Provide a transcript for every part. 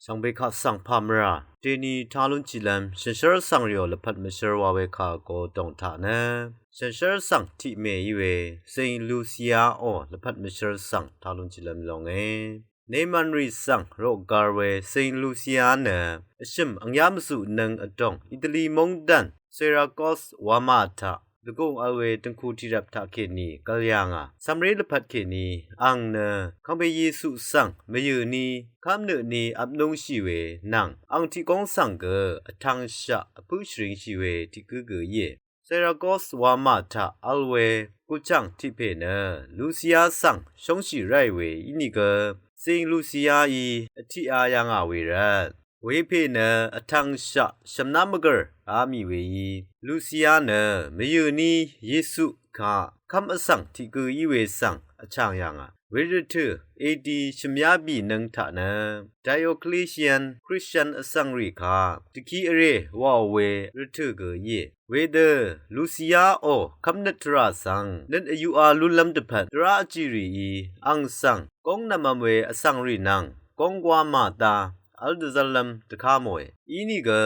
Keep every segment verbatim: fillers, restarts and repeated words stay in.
Chv̀ngbè kaq svng pà mvrà deni tá lúnshìlv́m shànshér vsvng rìò lvpat mvshvr wa we kà go dòng taq nø shànshér vsvng tiq mè í we Saint Lucia ò lvpat mvshvr svng tá lúnshìlv́m longe. Neman rì svng roqgar we Saint Lucia nø vshø̀m angyá mvzuqnøng vdòng Itali móngdàn Syracuse wamà taq dvgùng vl we døngku tiqrvp taqkèní gv̀l yà ngà. Cv̀mré lvpat kèní àng nø Kàngpè Yesu svng mvyø̀ni kv́mnøtni vpnúngshì we nvng àng tiqgóng svng gø vtvngshaq vpǿ shvringshì we tiq gǿ gø íe. Syracuse wamà taq vl we gùchàng tiq pè nø Lucia svng shóngshì ráì we ínìgø Saint Lucia í vtiqa yà ngà we rvt, wepè nø vtvngshaq shv̀mná mvgv̀r a mì we í Lucia nø mvyø̀ni Yesu kaq kv́m vsvng tiq gǿ í we svng vchàng yà ngà. We rvtø̀ A D shvmyá bìnøng taq nø Diocletian Christian vsvng rì kaq dvki vrè wàò we rvtø̀ gø íe. Wedø Lucia ò kv́mnøt tvrà svng nøt vyuqa lúnlv́m dvpvt tvrá vjì rìí àng svng góng nvmvm we vsvng rì nvng góng gwá màda v́l dvzv́llv́m dvká mòe. Inìgø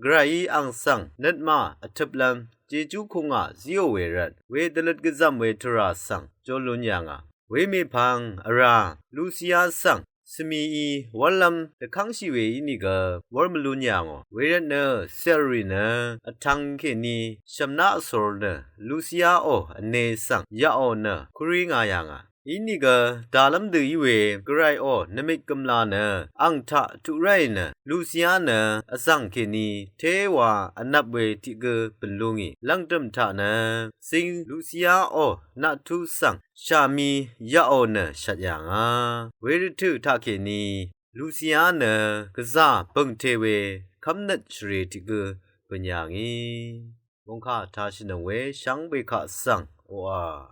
Gvrayí àng svng nøtmà vtøplv́m jejú kùngà zíò we rvt, wedvløt gvzv̀m we tvrà svng jó lún yà ngà. Wemèpvng vrà Lucia svng svmií wv́llv́m dvkv́ngshì we ínìgø wv́r mvlún yà ngò. Wervtnø cv̀lrì nø vtvng kèní shv̀mná vsor nø Lucia ò vne svng yaqò nø kúrí ngà yà ngà. Inìgø dàlv́m dø í we Gvray ò nvmit gø̀mlà nø àng taq tuq ráì nø Lucia nø vzv̀ng kèní téwa vnvp we tiq gǿ bø̀n lú ngì. Lv̀ngdø̀m taq nø Saint Lucia ò naqtú svng shàmi yaqò nø shvt yà ngà. Wervtø̀ taqkèní Lucia nø gvzà bø̀ngte we kv́mnøt shvrē tiq gǿ bø̀n yà ngì. Mòngkà tashìnøng we shvngbe kaq svng oqà